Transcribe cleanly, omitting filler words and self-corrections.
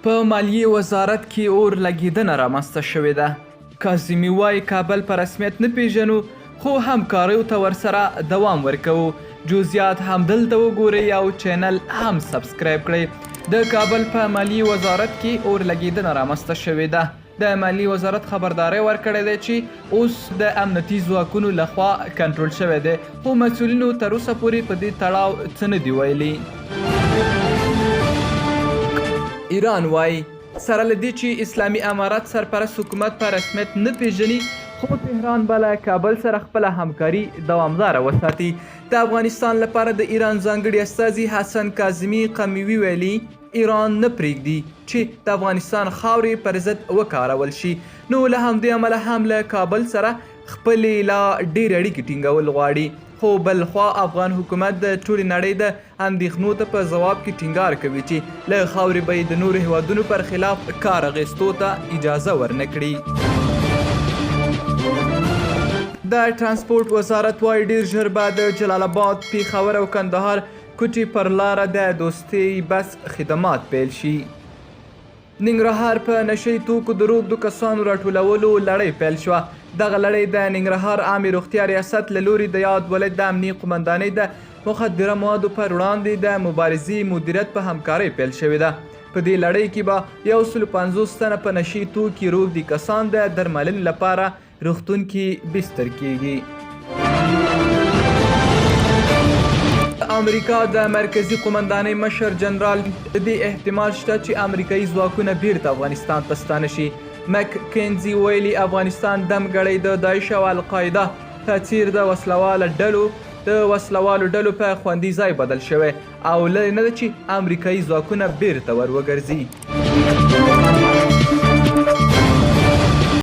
په مالیې وزارت کې اور لګېدنه رامنځته شوې ده. کاظمي وايي، کابل په رسمیت نه پېژنو، خو همکاریو ته ورسره دوام ورکوو. جزیات همدلته وګورئ او چینل هم سبسکرایب کړئ. د کابل په مالیې وزارت کې اور لګېدنه رامنځته شوې ده. د مالیې وزارت خبرداری ورکړی دی چې اوس د امنیتي ځواکونو له خوا کنټرول شوی دی، خو مسؤلینو تر اوسه پورې په دې تړاو څه نه دي ویلي. ایران وايي، سره له دې چې اسلامي امارت سرپرست حکومت په رسمیت نه پېژني، خو تهران به له کابل سره خپله همکاري دوامداره وساتي. د افغانستان لپاره د ایران ځانګړي استازي حسن کاظمي قمیوي ویلي، ایران نه پرېږدي چې د افغانستان خاورې پر ضد وکارول شي، نو له همدې امله هم له کابل سره خپلې لا ډېرې اړیکې ټینګول غواړي. خو بل خوا افغان حکومت د ټولې نړۍ د اندېښنو ته په ځواب کې ټینګار کوي چې له خاورې به یې د نورو هېوادونو پر خلاف کار اخیستو ته اجازه ورنه کړي. د ترانسپورت وزارت وايي، ډېر ژر به د جلال اباد، پېښور او کندهار کوټې پر لاره د دوستۍ بس خدمات پیل شي. ننګرهار په نشه یي توکو د روږدو کسانو راټولولو لړۍ پیل شوه. دغه لړۍ د ننګرهار عامې روغتیا ریاست له لوري د یاد ولایت د امنیې قومندانۍ د مخدره موادو پر وړاندې د مبارزې مدیریت په همکارۍ پیل شوې ده. په دې لړۍ کې به 150 تنه په نشه یي توکي روږدي کسان د درملنې لپاره روغتون کې بستر کیږي. د امریکا د مرکزي قومندانۍ مشر جنرال د دې احتمال شته چې امریکایي ځواکونه بیرته افغانستان ته ستانه شي. مک کینزي ویلي، افغانستان دم ګړۍ د داعش او القاعده په څیر د وسلوالو ډلو په خوندي ځای بدل شوی او لرې نه ده چې امریکایي ځواکونه بیرته ور وګرځي.